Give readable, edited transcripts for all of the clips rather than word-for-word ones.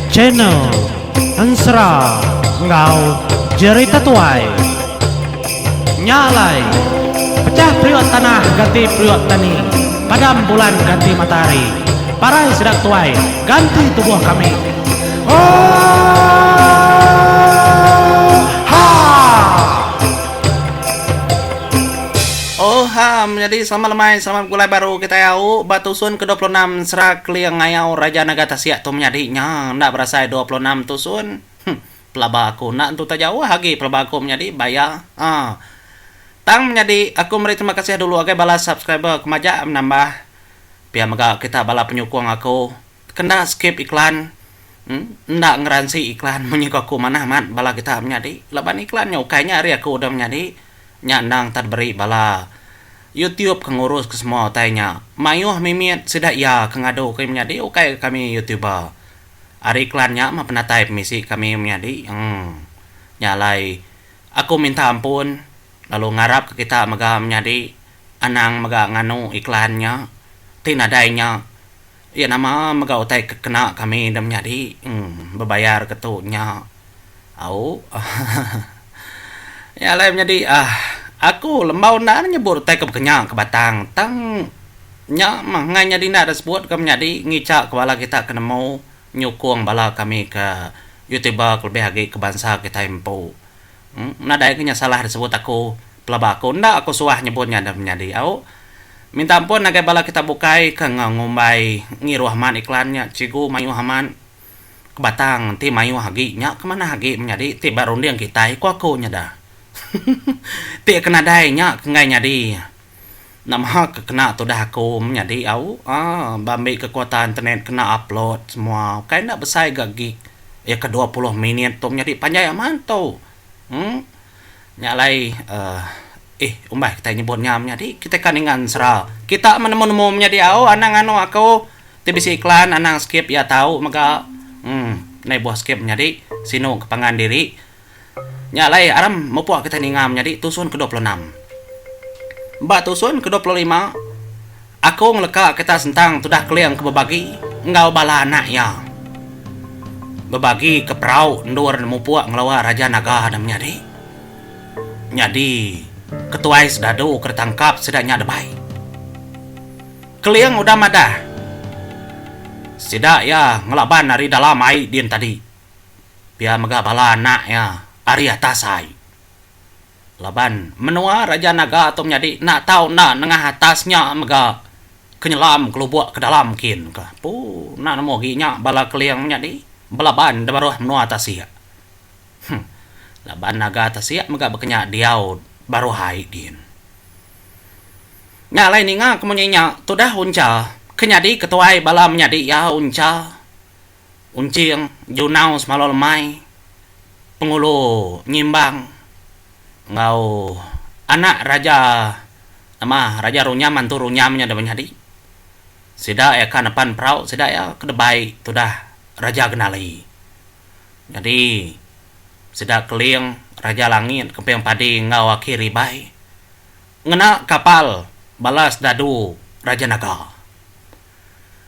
Channel Ensera enggau Jerita Tuai. Nya alai, pecah periuk tanah ganti periuk tani, padam bulan ganti matahari, parai sida tuai ganti tubuh kami. Oohaa! Oohaa menyadi selamat lemai selamat begulai baru kitai au ba tusun ke 26 sera keling ngayau raja naga tasik tu menyadi nya enda berasai 26 tusun. Huh. Pelaba aku enda entu tak jauh agi pelaba aku menyadi baya. Haa. Tang menyadi aku meri terima kasih dulu agai bala subscriber ke majak menambah. Pia mega kita bala penyukung aku ke enda skip iklan. Em enda ngeransi iklan munyi ku aku manah amat bala kita menyadi laban iklan nya ukai nya ari aku udah menyadi. Nya endang tak diberi bala YouTube ke ngurus ke semua utai nya. Mayuh mimit sida iya ke ngadu ke menyadi ukai kami YouTuber. Ari iklan nya mah penatai pemisi kami menyadi emm. Nya alai aku minta ampun lalu ngarap ke kita mega menyadi anang mega nganu iklan nya ti nadai nya iya nama mega utai ke kena kami da menyadi emm bebayar ke tu nya au hahaha. Nya alai menyadi aah aku lembau enda nyebut utai ke bekenya ke batang tang Nya mah enggai nyadi enda disebut ke menyadi ngicha ke bala kita ke nemu nyukung bala kami ke youtuber kelebih agi ke bansa kitai empu. Em nadai ke nya salah disebut aku pelaba aku enda aku suah nyebut nya dah menyadi au. Minta ampun ngagai bala kita bukai ke enggau ngumbai ngiruh amat iklan nya cikgu mayuh amat ke batang enti mayuh agi nya ke manah agi menyadi ti ba runding kitai ku aku nya dah. Ti ke nadai nya ke enggai nyadi. Nama ke kena tudah aku menyadi au aaa ba ambi ke kuota internet kena upload semua ukai enda besai ga gig iya ke 20 minit tu menyadi panjai amat tu uhh nya alai uhh eh umbah kitai nyebut nya menyadi kitai ka ninga ensera kita meh nemu nemu menyadi au anang anu aku ti bisi iklan anang skip iya tau mega uhh ndai buah skip menyadi sinu ke pangan diri. Nya alai aram mupuk kitai ninga menyadi tusun ke 26. Ba tusun ke 25, aku ngeleka kita sentang tudah Keling ke bebagi enggau bala anak iya. Bebagi ke perau endur mupuk ngelawa Raja Naga da menyadi. Nyadi ketuai sedadu ke ditangkap sida nya debai. Keling udah madah sida iya ngelaban ari dalam ai din tadi. Pia mega bala anak iya ari atas ai. Laban menua Raja Naga tu menyadi enda tau enda nengah atas nya mega ke nyelam ke lubok ke dalam kin ka. Puu enda nemu agi nya bala Keling menyadi belaban da baruh menua tasik. Huh laban naga tasik mega baka nya diau baruh ai din. Nya alai ninga ke munyi nya tudah Uncha ke nyadi ketuai bala menyadi iya Uncha. Unching, Junau Semalau Lemai, Pengulu Nyimbang enggau anak Raja nama Raja Runyam Antu Runyam nya deh menyadi. Sida iya ka nepan perau sida iya ke debai tudah Raja Genali. Nyadi sida Keling, Raja Langit, Kemping Padi enggau Aki Ribai ngena kapal bala sedadu Raja Naga.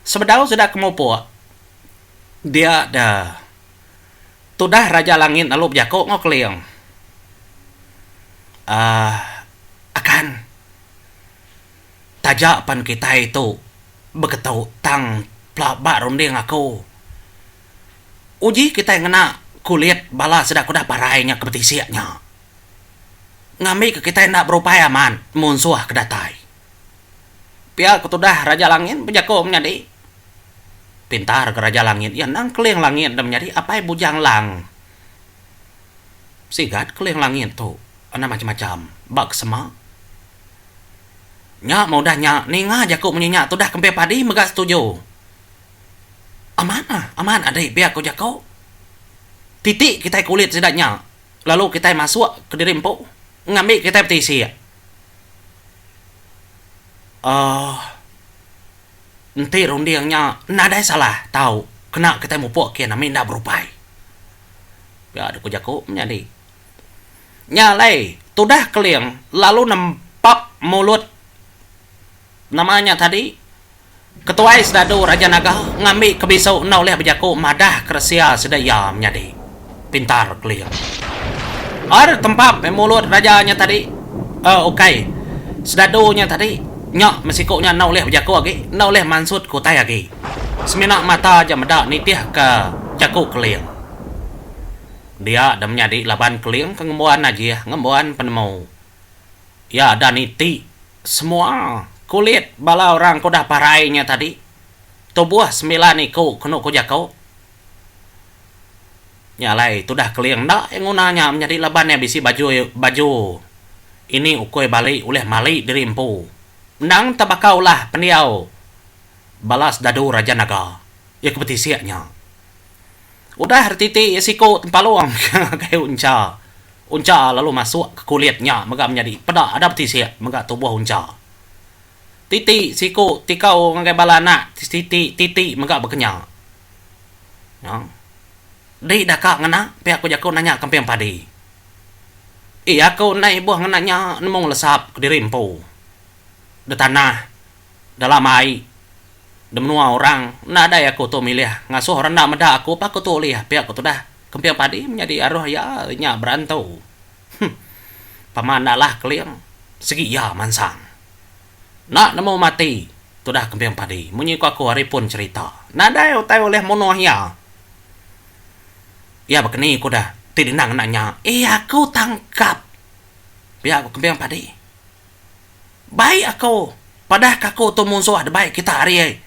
Sebedau sida ke mupuk, dia da tudah Raja Langit lalu bejaku enggau Keling. Aaa akan taja pan kitai tu beketu tang pelaba runding aku uji kitai ngena kulit bala sida ke udah parai nya ke betisik nya ngambika kitai enda berupai amat munsuh ke datai. Pia ke tudah Raja Langit bejaku menyadi. Pintar ke Raja Langit iya endang Keling Langit da menyadi apai Bujang Lang. Sigat Keling Langit tu enda macam-macam ba ke sema. Nya meh udah nya ninga jaku munyi nya tudah Kemping Padi mega setuju. Amat ah, amat adi pia ku jaku. Titi kitai kulit sida nya lalu kitai masuk kediri empu ngambi kitai betisik. Aaa enti runding nya nadai salah tau kena kitai mupuk kin ami enda berupai. Pia deh ku jaku menyadi. Nya alai tudah Keling lalu nempap mulut nama nya tadi. Ketuai sedadu Raja Naga ngambi ke bisu enda ulih bejaku madah ke resia sida iya menyadi. Pintar Keling. Ar tempap meh mulut raja nya tadi. Eh ukai. Sedadu nya tadi nya meh siku nya enda ulih bejaku agi, enda ulih mansut ke utai agi. Semina mata aja meda nitih ke jaku Keling. Dia da menyadi laban Keling ke ngembuan ajih, ngembuan penemu. Iya da niti semua kulit bala orang ke udah parai nya tadi. Tubuh sembilan iku kenu ku jaku. Nya alai tudah Keling enda iya nguna nya menyadi laban iya bisi baju baju ini ukui bali ulih mali diri empu. Endang tebaka ulah pendiau bala sedadu Raja Naga iya ke betisik nya. Udah retiti iya siku tempalung ngagai Uncha. Uncha lalu masuk ke kulit nya mega menyadi peda ada betisik mega tubuh Uncha. Titi siku tikau ngagai bala anak titi titi mega bekenya. Nya. Di daka ngena pia ku jaku nanya kemping padi. Ii aku enda ibuh ngena nya nemu ngelesap kediri empu. De tanah, dalam ai, de menua orang enda adai aku tu milih ngasuh orang enda meda aku pa aku tu ulih pia ku tudah kemping padi menyadi aruh iya nya berantu. Huh. Pama enda alah keling sigi iya mansang. Enda nemu mati tudah kemping padi munyi ku aku ari pun cherita. Nadai utai ulih munuh iya. Iya bekeni ku dah ti dindang ngena nya. Eh aku tangkap pia ku kemping padi. Bai aku padah ka aku tu munsuh debai kita ari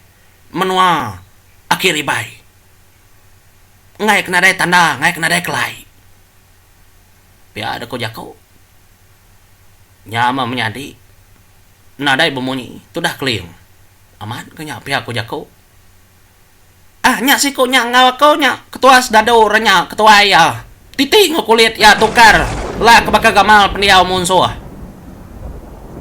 menua aki ribai. Enggai ke nadai tanda enggai ke nadai kelai. Pia deh ku jaku. Nya meh menyadi nadai bemunyi tudah keling. Amat ke nya pia ku jaku. Ah nya siku nya enggau aku nya ketua sedadu orang nya ketuai iya. Titi enggau kulit iya tukar la ke baka gamal pendiau munsuh.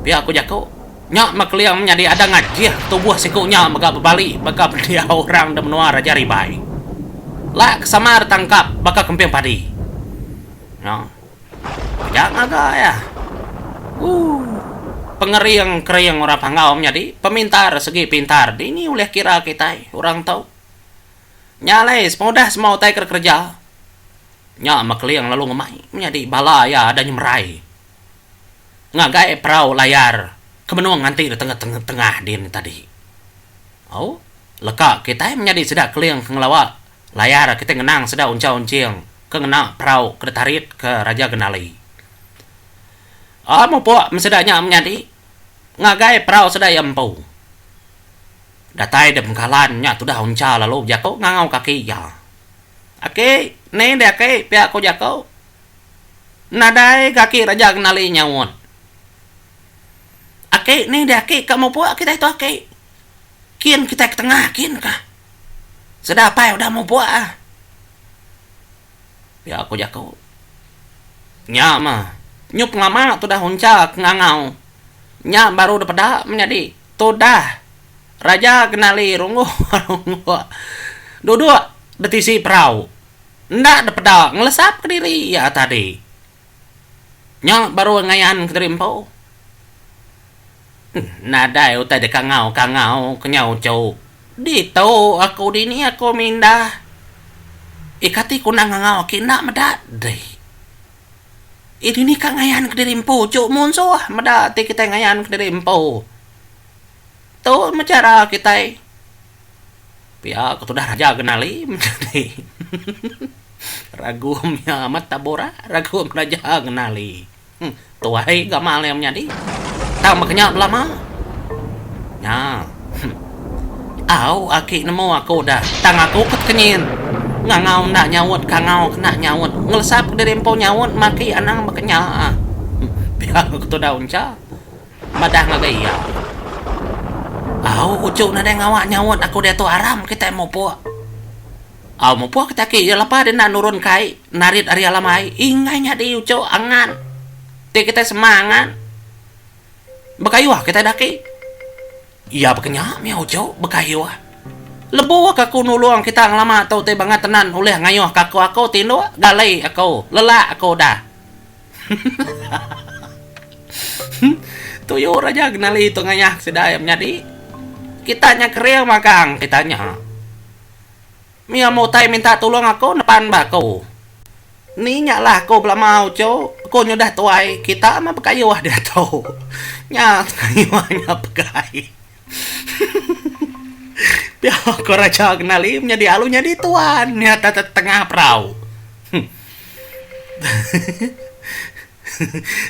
Pia ku jaku. Nya meh keling menyadi ada ngajih tubuh siku nya mega bebali baka pendiau orang da menua Raja Ribai. La ke sama ditangkap baka kemping padi. Nya. Pia ngaga iya. Ooh. Pengering kering orang Panggau menyadi pemintar segi pintar dini ulih kira kitai orang tu. Nya alai sepengudah semua utai ke dikereja nya meh Keling lalu ngemai menyadi bala iya ada nyemerai ngagai perau layar ke benung nganti da tengah-tengah din tadi. Au leka kitai menyadi sida Keling ke ngelawa Layar kitai ngenang sida uncha unching ke ngena perau ke ditarit ke Raja Genali. Aa mupuk men sida nya menyadi ngagai perau sida iya empu. Datai da pengkalan nya tudah uncha lalu bejaku ngangau kaki iya. Aki, ni deh aki pia ku jaku. Nadai ga aki Raja Genali nyaut. Aki ni deh aki ka mupuk kitai tu aki. Kin kitai ke tengah kin kah. Sida apai udah mupuk ah. Pia ku jaku. Nya mah nyu pengelama tudah uncha ke ngangau. Nya baru dipeda menyadi tudah Raja Genali runggu runggu duduk betisi perau. Enda dipeda ngelesap kediri iya tadi. Nya baru ngayan kediri empu. Nadai utai dikangau kangau ke nyau uchu. Ditu aku dini aku mindah. Ih kati ku enda ngangau agi enda meda deh. Ih dini ka ngayan kediri empu uchu munsuh meda ti kitai ngayan kediri empu. Tu meh chara kitai. Pia ku tudah raja Genali menyadi ragum iya amat tabur ragum raja Genali. Tuai gamal iya menyadi. Tang baka nya belama. Nya. Au aki nemu aku dah. Tang aku ke tekenyit. Ngangau enda nyaut kangau kena nyaut. Ngelesap kediri empu nyaut maki anang baka nya. Pia ku tudah Uncha madah ngagai iya. Au uchu nadai ngawa nyaut aku diatu aram kitai mupuk. Au mupuk kita aki iya lapa deh enda nurun ke ai narit ari alam ai enggai nyadi uchu angat ti kitai semangat bekayuh kitai da aki. Iya baka nya mih uchu bekayuh. Lebuh ka aku nulung kita ngelama tu ti bangat tenan ulih ngayuh ka aku aku tinduk gali aku lelak aku dah. Tuyu raja genali tu ngayah sida iya menyadi. Kita nya kering magang kita nya. Mia meh utai minta tulung aku nepan ba aku. Ni nya lah aku belama uchu, aku nyudah tuai, kita meh bekayuh diatu. Nya kayuh nya pegai. Pia ko Raja Genali menyadi alu nyadi tuan nya tengah perau.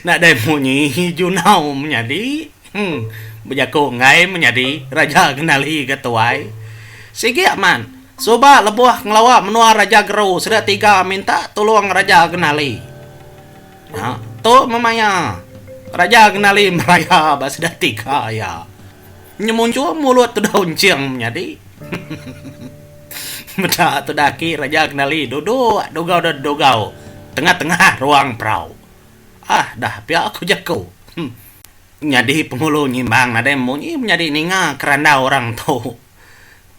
Nadai munyi junau menyadi. Bejaku enggai menyadi Raja Genali ga tuai. Sigi amat suba lebuh ngelawa menua Raja Geru sida tiga minta tulung Raja Genali. Nya tu memaya Raja Genali meraya ba sida tiga iya. Nyemunchung mulut tudah unching menyadi. Meda tudah aki Raja Genali duduk dugau dugau tengah-tengah ruang perau. Ah dah pia ku jaku. Nyadi Pengulu Nyimbang nadai munyi menyadi ninga kerandau orang tu.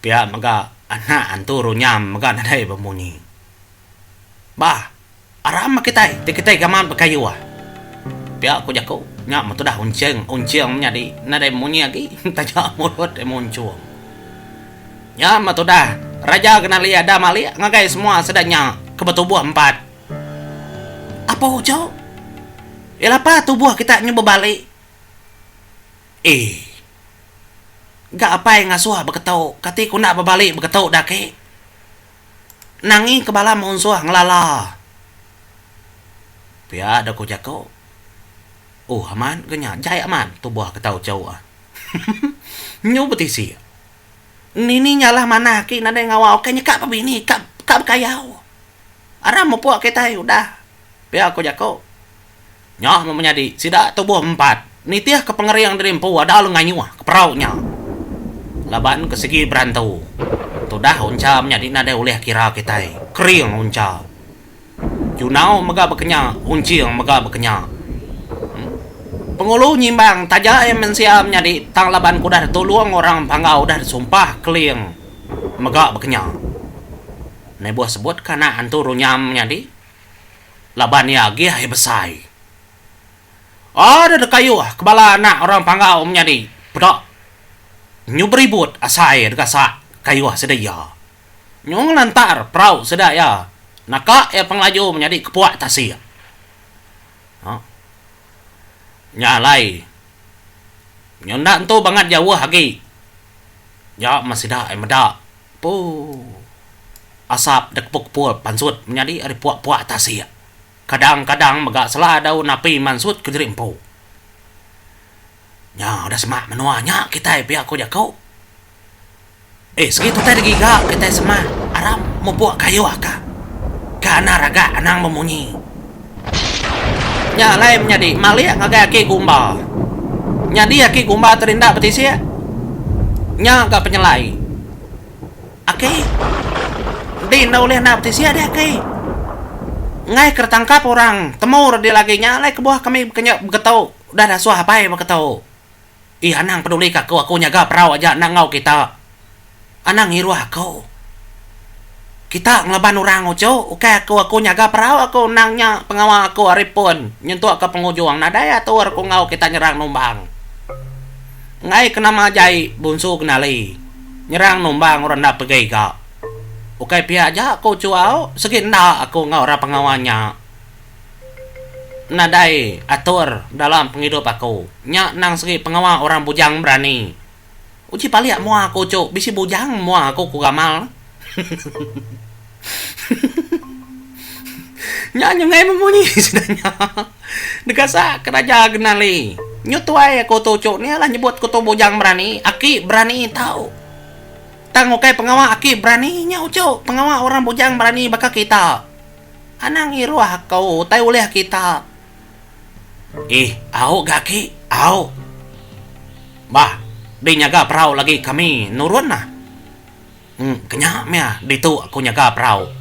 Pia mega anak antu Runyam mega nadai bemunyi. Bah. Aram meh kitai ti kitai gamal bekayuh. Pia ku jaku nya meh tudah unching unching menyadi nadai munyi agi taja mulut iya munchung. Nya meh tudah Raja Genali ada malik ngagai semua sida nya ke betubuh empat. Apo uchu? Iya lapa tubuh kita nyu bebali? Eeh. Ga apai ngasuh beketu kati ku enda bebali beketu da agi. Nangi ke bala munsuh ngelala. Pia deh ku jaku. Oh amat ga nya jai amat tubuh ke tau chau ah. Nyu betisi. Nini nyalah manah agi nadai ngawa ukai nyeka bebini ka ka bekayau. Aram mupuk kitai udah. Pia ku jaku. Nya meh menyadi sida tubuh empat nitihka pengering diri empu ada lalu ngayuh ke perau nya. Laban ke sigi berantu. Tudah uncha menyadi nadai ulih kira kitai. Kering uncha. Junau mega bekenya, unching mega bekenya. Pengulu nyimbang taja iya mensia menyadi tang laban ke udah ditulung orang Panggau udah disumpah keling mega bekenya. Nebuh sebut ke anak antu runyam menyadi. Laban iya agih iya besai. Ada dekayuh ke bala anak orang Panggau menyadi peda nyu beribut asai degasak kayuh sida iya. Nyu ngelantar perau sida iya naka iya pengelaju menyadi kepuak tasik. Ha. Nya alai nyu enda entu bangat jauh agi. Nya meh sida iya meda. Puu. Asap dek kepul-kepul pansut menyadi ari puak-puak tasik. Kadang-kadang mega sela daun api mansut kediri empu. Nya udah semak menua nya kitai pia ku jaku. Eh segi tu utai digiga kitai semak aram mupuk kayuh ka. Ka anak ragak anang bemunyi. Nya alai menyadi malik ngagai aki gumba. Nyadi aki gumba terinda betisik nya ga penyelai. Aki. Enti enda ulih enda betisik deh aki. Enggai ke ditangkap orang temu redi lagi nya alai kebuah kami bekenya beketu udah dasuh apai beketu. Ih anang peduli ke aku, aku nyaga perau aja enda enggau kita. Anang ngiruh aku. Kita ngelaban orang uchu, ukai aku, aku nyaga perau aku endang nya pengawa aku ari pun nyentuk ke pengujung nadai atur ku enggau kita nyerang numbang. Enggai ke nama jai bunsu genali. Nyerang numbang orang enda pegi ga. Ukai pia aja ku uchu au, segi enda aku enggau orang pengawa nya. Nadai atur dalam pengidup aku. Nya endang segi pengawa orang bujang berani. Uji palik mua aku uchu, bisi bujang mua aku ku gamal. Nya nyenggai memunyi sida nya. Deka sa keraja genali. Nyu tuai aku tu uchu ni alah nyebut ku tu bujang berani, aki berani tau. Tang ukai pengawa aki berani nya uchu, pengawa orang bujang berani baka kita. Anang ngiruh aku utai ulih kita. Ih, au ga aki, au. Bah, di nyaga perau lagi kami nurun nah. Em, kenya mih ditu aku nyaga perau.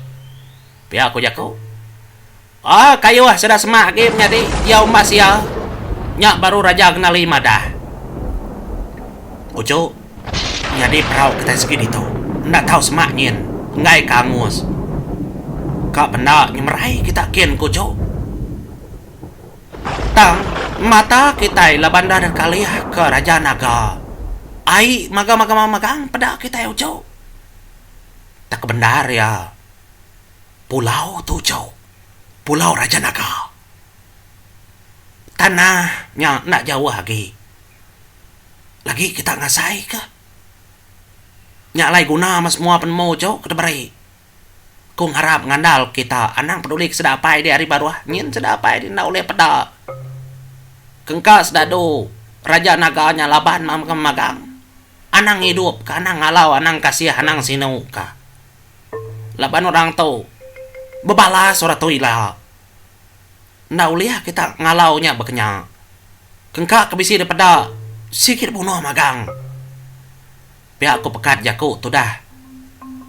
Pia ku jaku. Ah, kayuh sida semak agi menyadi iya umbas iya. Nya baru Raja Genali madah. Uchu, nyadi perau kitai sigi ditu. Enda tau semak nyin, enggai ke angus. Ka benda nyemerai kita kin ku uchu. Tang, mata kitai laban enda dikalih ke Raja Naga. Ai magang-magang peda kitai uchu. Tak kebendar iya pulau tu uchu. Pulau Raja Naga. Tanah nya enda jauh agi. Lagi kita ngasaika. Nya alai guna meh semua penemu uchu ke diberi. Ku ngarap ngandal kita anang peduli ke sida apai di ari baruh nyin sida apai di enda ulih peda. Kengka sedadu Raja Naga nya laban magang. Anang ngidup ka anang ngalau anang kasih anang sinu ka. Laban orang tu bebalas orang tu ila. Enda ulih kita ngalau nya baka nya. Kengka ke bisi dipeda sigi dibunuh magang. Pia ku pekat jaku tudah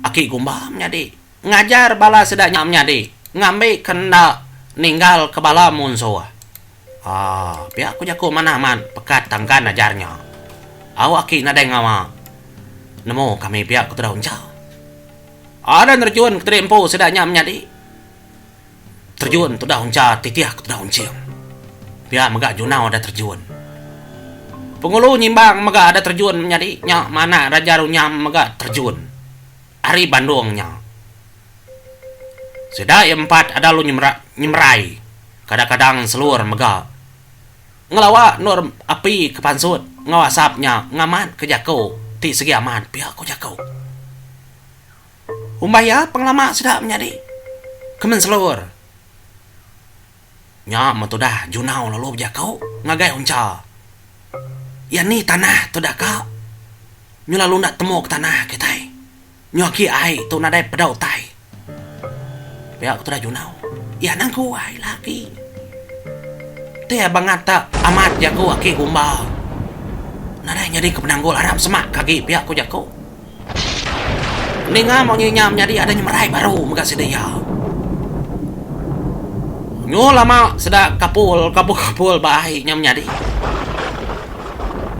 Aki Gumba menyadi ngajar bala sida nya menyadi ngambi ke enda ninggal ke bala munsuh. Haa pia ku jaku manah amat pekat tangkan ajar nya. Au aki nadai ngawa nemu kami pia ku tudah uncha. Ada nerjun kediri empu sida nya menyadi. Terjun tudah uncha titih ke tudah unching. Pia mega Junau ada terjun. Pengulu Nyimbang mega ada terjun menyadi nya manak Raja Runyam mega terjun ari Bandung nya. Sida iya empat ada lalu nyemerai kadang-kadang selur mega ngelawa endur api ke pansut enggau asap nya ngamat ke jaku ti sigi amat pia ku jaku. Umbah iya pengelama sida menyadi ke menselur. Nya meh tudah Junau lalu bejaku ngagai Uncha. Iya ni tanah tudah ka. Nyu lalu enda temu ke tanah kitai. Nyu agi ai tu nadai peda utai. Pia ku tudah Junau. Iya nang ku ai lagi. Ti bangat ta amat jaku aki gumba. Nadai nyadi ke penanggul arap semak ke agi pia ku jaku. Ninga munyi nya menyadi ada nyemerai baru mega sida iya. Nyu lama sida kapul kapul kapul ba ai nya menyadi.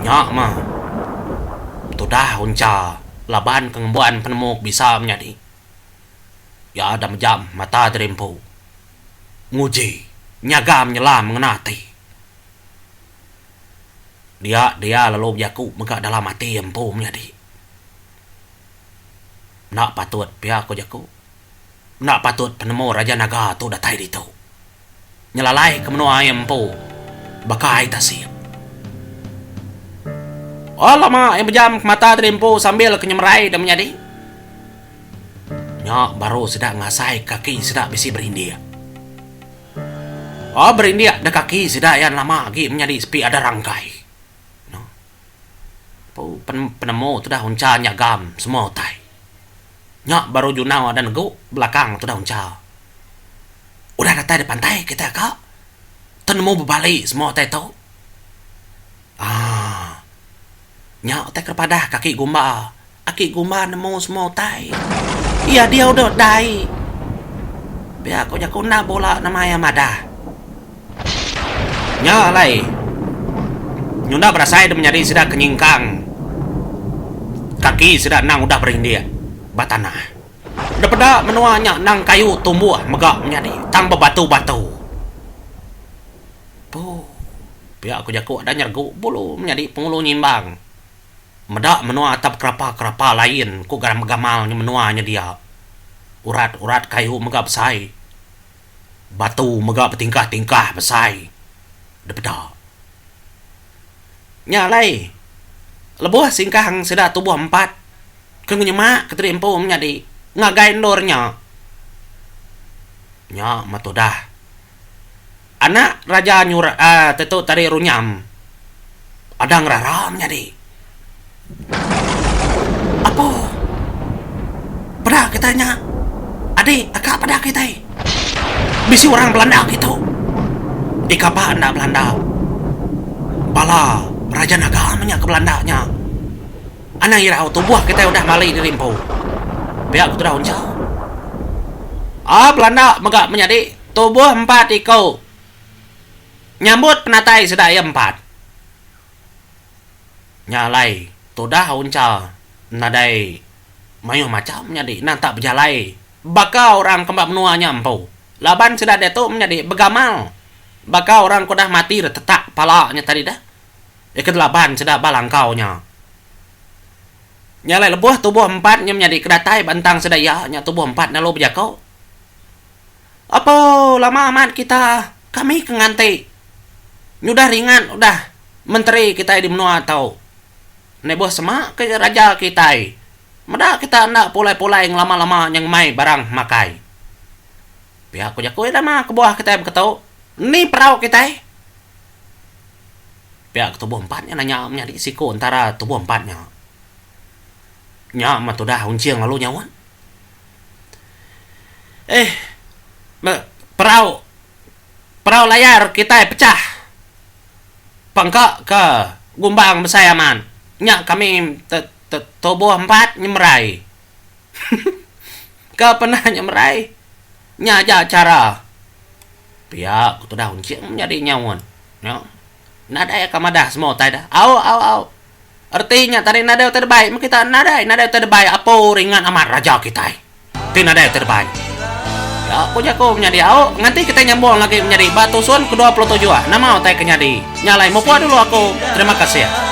Nya mah tudah uncha laban ke ngembuan penemu ke bisa menyadi. Iya da mejam mata diri empu nguji nyaga menyelam ngena ati. Dia dia lalu bejaku mega dalam ati empu menyadi. Enda patut pia ku jaku. Enda patut penemu Raja Naga tu datai ditu. Nyelalai ke menua iya empu baka ai tasik. Oh lama iya bejam ke mata diri empu sambil ke nyemerai da menyadi. Nya baru sida ngasai kaki sida bisi berindik. Oh berindik da kaki sida iya lama agi menyadi sepi ada rangkai. No. Pu penemu tudah uncha nyagam semua utai. Nya baru junau ada negu belakang tudah uncha. Udah datai da pantai kita ka tenemu bebali semua utai tu. Aaa. Nya utai ke padah kaki gumba. Aki gumba nemu semua utai. Iya diau dok dai. Pia ko jaku enda bula nama iya madah. Nya alai nyunda berasai da menyadi sida ke nyingkang kaki sida endang udah berindik ba tanah. Da peda menua nya endang kayu tumbuh mega menyadi tang bebatu-batu. Puh. Pia ko jaku ada nyeregu bulu menyadi Pengulu Nyimbang. Meda menua atap kerapa-kerapa lain ku gamal nya menua nya dia. Urat-urat kayu mega besai. Batu mega betingkah-tingkah besai dipeda. Nya alai lebuh singkang sida tubuh empat ke ngenyema ke diri empu menyadi ngagai endur nya. Nya meh tudah. Anak Raja Nyura tetu tadi Runyam ada ngerara menyadi. Apo peda kitai nya adi aka peda kitai bisi orang belanda kitu dikaba enda belanda bala Raja Naga meh nya ke belanda nya. Anang irau tubuh kitai udah mali diri empu. Pia ku tudah Uncha. A belanda mega menyadi tubuh empat iku nyambut penatai sida iya empat. Nya alai tudah Uncha nadai mayuh macham menyadi endang tak bejalai baka orang ke ba menua nya empu. Laban sida diatu menyadi begamal baka orang ke udah mati retetak pala nya tadi dah. Iya ke delaban sida ba langkau nya. Nya alai lebuh tubuh empat nya menyadi ke datai ba entang sida iya nya tubuh empat lalu bejaku. Apo lama amat kita kami ke nganti nyudah ringat udah menteri kitai di menua tu. Nebuh sema ke raja kitai meda kita enda pulai-pulai ngelama-lama nya ngemai barang makai. Pia ku jaku iya nama kebuah kitai beketu ni perau kitai. Pia ke tubuh empat nya nanya menyadi siku entara tubuh empat nya. Nya meh tudah Unching lalu nyaut. Eh, perau perau layar kitai pechah. Pangka ke gumbang besai amat. Nya kami tubuh empat nyemerai. Ke pernah nyemerai nya aja chara. Pia ku tudah Unching menyadi nyaut. Nya nadai ka madah semua utai dah. Au au au. Reti nya tadi nadai utai debai meh kita nadai nadai utai debai apo ringat amat raja kitai ti nadai utai debai. Ya ku jaku menyadi au nganti kitai nyambung lagi menyadi ba tusun ke 27 nama utai ke nyadi. Nya alai mupuk dulu aku. Terima kasih.